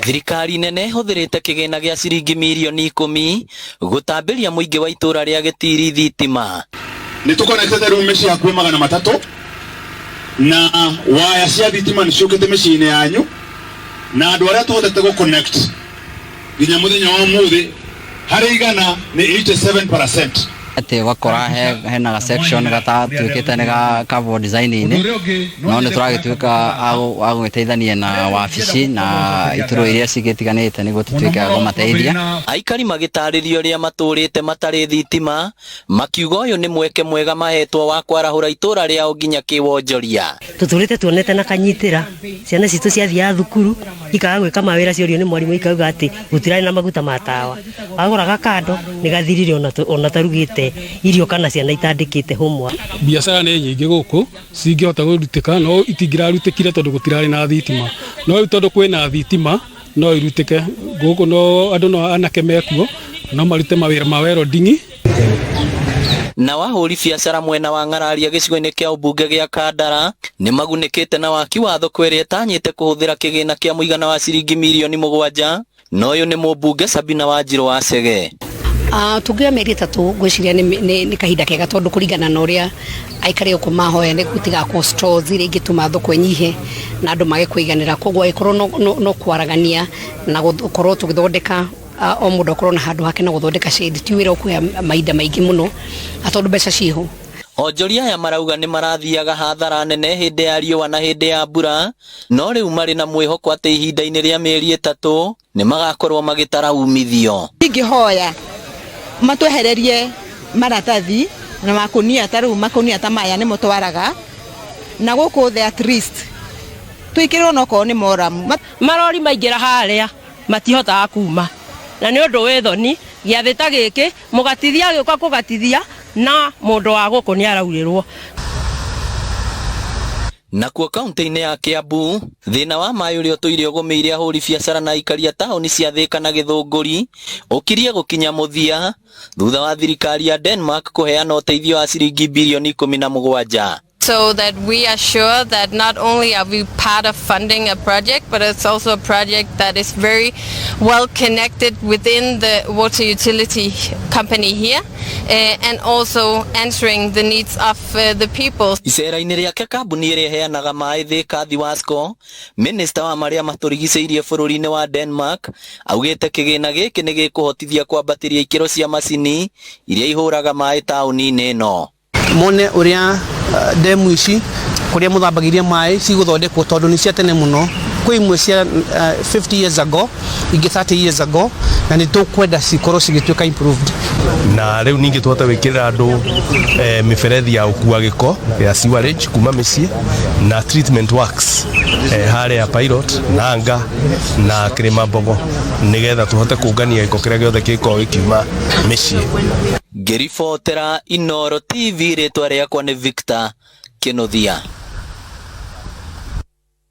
Thirikari nene ĩhũthĩrĩte kĩgĩna gĩa ciringi mirioni 10 gũtambĩria mũingĩ wa itũra rĩa Gĩtiri thitima. Nĩ tũkonetete rĩu mĩciĩ hakuhĩ 300 na waya cia thitima nĩ ciũkĩte mĩciĩ-inĩ yanyu, na andũ arĩa tũhotete gũ connect nginya mũthenya wa ũmũthĩ harĩ igana nĩ 87%. Atĩ ũgakora hena ga section gatatuĩkĩte nĩ ga cover design-inĩ, no nĩ tũragĩtuĩka a gũgĩteithania na wabici na iturwa iria cigĩtiganĩte nĩguo tũtuĩke a kũmateithia. Aikari magĩtarĩria ũrĩa matũrĩte matarĩ thitima, makiuga ũyũ nĩ mweke mwega mahetwo wa kwarahũra itũra rĩao nginya kĩwonjoria. Tũtũrĩte tuonete na kanyitĩra, ciana citũ ciathiaga thukuru ikaga gwĩka mawĩra ciorio nĩ mwarimũ ikauga atĩ gũtirarĩ na maguta ma tawa. Wagũraga kando nĩ gathirire ona tarugĩte irio kana ciana itandĩkĩte homework. Biacara nĩ nyingĩ gũkũ cingĩhota kũrutĩka, no itingĩrarutĩkire tondũ gũtirarĩ na thitima, no rĩu tondũ kwĩna thitima no irutĩke gũkũ, no andũ no anake mekuo no marute mawĩra ma welding. Na wahũri biacara mwena wa Ng'araria gĩcigo-inĩ kĩa ũmbunge gĩa Kandara nĩ magunĩkĩte na waki wa thoko ĩrĩa ĩtanyĩte kũhũthĩra kĩgĩna kĩa mũigana wa ciringi mirioni 7, na ũyũ nĩ mũmbunge Sabina Wanjirũ wa Chege. Tũngĩoya mĩeri 3 ngwĩciria nĩ kahinda kega tondũ kũringana na ũrĩa aikari gũkũ mahoya nĩ gũtigakorwo stores iria ingĩtũma thoko ĩnyihe na andũ mage kũiganĩra, koguo angĩkorwo no kwaragania na gũkorwo tũgĩthondeka o mũndũ akorwo na handũ hake na gũthondeka shade, ti wĩra ũkuoya mahinda maingĩ mũno tondũ mbeca ciĩho. Onjoria aya marauga nĩ marathiaga hathara nene hĩndĩ ya riũa na hĩndĩ ya mbura, no rĩu marĩ na mwĩhoko atĩ ihinda-inĩ rĩa mĩeri 3 nĩ magakorwo magĩtara umithio. Ingĩhoya matwehererie maratathi na makunia ta rĩu makunia ta maya nĩmo twaraga na gũkũ thĩ at least twĩkĩrĩrwo nokorwo nĩ moramu. Marori maingĩra harĩa matihotaga kuma, na nĩ ũndũ wĩ thoni gĩathĩ ta gĩkĩ mũgatithia agĩũka kũgatithia na mũndũ wa gũkũ nĩ araurĩrwo. Nakuo kaunti-inĩ ya Kiambu, thĩna wa maĩ ũrĩa ũtũire ũgũmĩire ahũri biacara na aikari a taũni cia Thika na Gĩthũngũri ũkirie gũkinya mũthia thutha wa thirikari ya Denmark kũheana ũteithio wa ciringi birioni 17. So that we are sure that not only are we part of funding a project, but it's also a project that is very well connected within the water utility company here, and also answering the needs of the people. Icera-inĩ rĩake kambuni ĩrĩa ĩheanaga maĩ Thika Thiwasco, Minister wa marĩa matũrigicĩirie bũrũri-inĩ wa Denmark augĩte kĩgĩna gĩkĩ nĩ gĩkũhotithia kwambatĩria ikĩro cia macini iria ihũraga maĩ taũni-inĩ ĩno. Mone ũrĩa demu ici kũrĩa mũthambagĩria maĩ cigũthondekwo tondũ nĩ cia tene mũno, kwĩ imwe cia 50 years ago, ingĩ 30 years ago, na nĩ tũkwenda cikorwo cigĩtuĩka improved. Na rĩu ningĩ tũhote gwĩkĩrĩra andũ mĩberethi ya gũkua gĩko ya sewerage kuma mĩciĩ na treatment works harĩa Pilot na Anga na Kĩrĩma Mbogo, nĩgetha tũhote kũngania gĩko kĩrĩa gĩothe kĩngĩkorwo gĩkiuma mĩciĩ. Ngĩribotera Inooro TV, rĩtwa rĩakwa nĩ Victor Kĩnuthia.